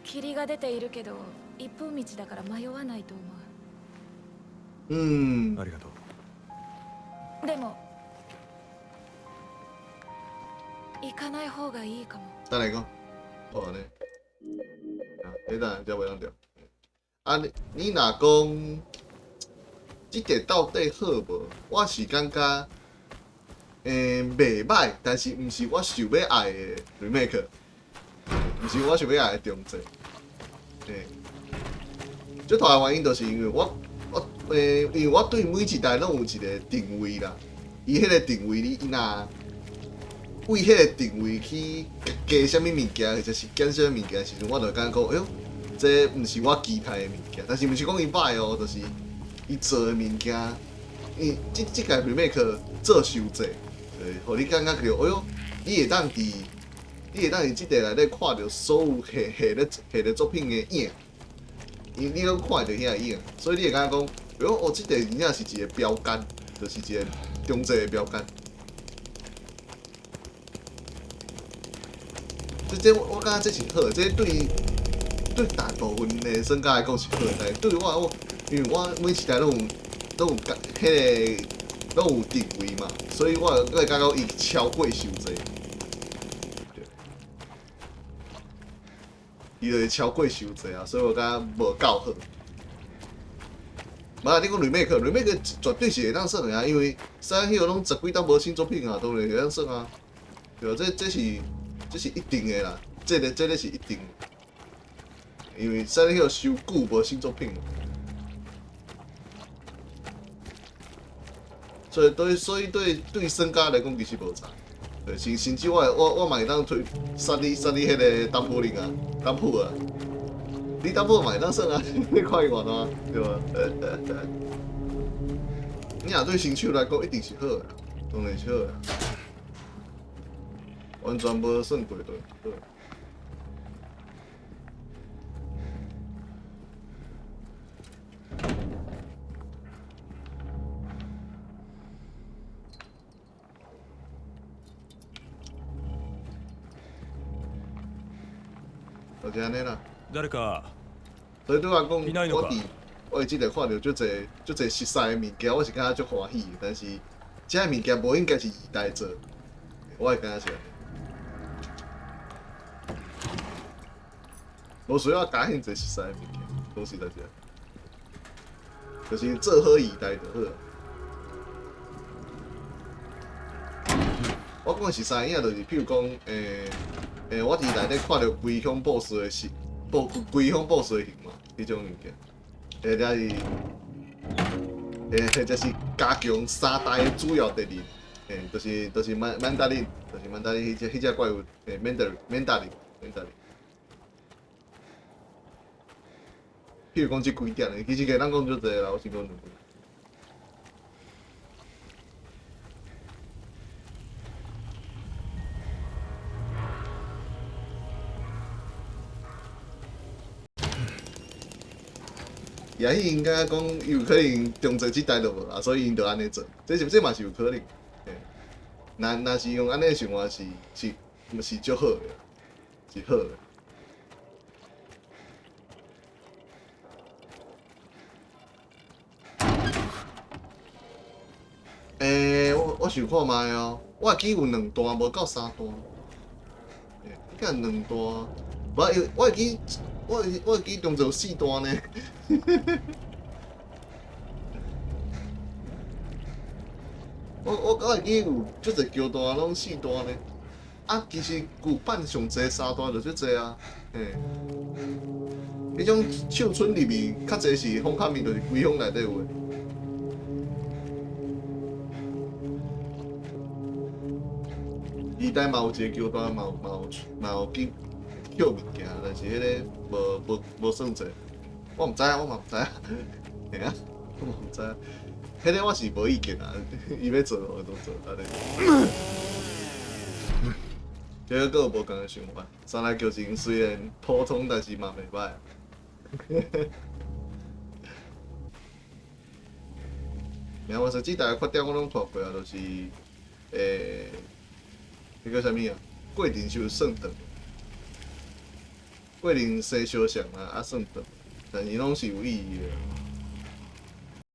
霧が出ているけど、一本道だから迷わないと思ありがとう。う。でも、行かない方がいいかも。再來講，哦按呢，啊，你等下才袂當著。啊，你若講這個到底好無？我是感覺，袂䆀，但是毋是我想欲愛的 remake，毋是我想欲愛的重製。最大的原因就是因為我，因為我對每一代攏有一個定位啦。伊彼個定位，你若為彼個定位去加啥物物件，或者是減啥物物件的時陣，我就感覺講，哎喲，這毋是我期待的物件。但是毋是講伊䆀哦，就是伊做的物件，伊這這屆 remake 做傷濟，對，予你感覺著，哎喲，你會當佇這塊內底看著所有下下個作品的影，你攏看著遐影，所以你會感覺講，哎喲，哦，這塊真正是一個標桿，就是一個重製的標桿。這我感覺這是好的，這對大部分的耍家來講是好的，但是對我，因為我每一代攏有彼個攏有定位嘛，所以我會感覺伊超過傷濟。對，伊就是超過傷濟啊，所以我感覺無夠好。無啊，你講 remake，remake 絕對是會當耍的啊，因為啥彼個攏十幾冬無新作品啊，當然會當耍啊。對啊，這是一定的啦，這個是一定的，因為啥彼個傷久無新作品嘛。所以對耍家來講其實無差。對，甚至我嘛會當推殺你彼個擔保令啊，擔保啊，你擔保嘛會當耍啊，你看伊玩啊，對無？你若對新手來講一定是好的，當然是好的。完全無算過對，對。就是按呢啦。誰か所以對我來講，いないのか？我佇這個看著足濟足濟熟似的物件，我是感覺足歡喜的。但是這个物件無應該是二代做，我會感覺是按呢。無需要加遐濟熟似的物件，講實在是，就是做好二代就好。我講的熟似影，就是譬如講，我佇內底看著規項 BOSS 的形，規項 BOSS 的形嘛，彼種物件，或者是加強三代的主要敵人，就是曼達林，就是曼達林彼隻怪物，曼達林。譬如講這幾點，其實會當講足濟啦，我先講兩句。也許𪜶感覺講，有可能重製這代就無啊，所以𪜶就按呢做，這嘛是有可能。若是用按呢想法是足好的，是好的。我想看覓哦，我會記有兩段，無夠三段。應該兩段，無我會記當做有四段呢。我會記有足濟橋段攏四段呢。啊，其實舊版上濟三段就足濟啊，嘿。彼種手村裡面較濟是風卡面，就是規鄉內底有的。二代嘛有一個橋段，嘛有去捡物件，但是彼個無算濟。我毋知影，我嘛毋知影，嘿啊，我嘛毋知影。彼個我是無意見啊，伊欲做就做，按呢。這個閣有無仝的想法。三代劇情雖然普通，但是嘛袂䆀。爾我說這代缺點我攏看過啊，就是，彼叫啥物啊？過程傷算長。過程生相像啊，啊算長，但是攏是有意義的。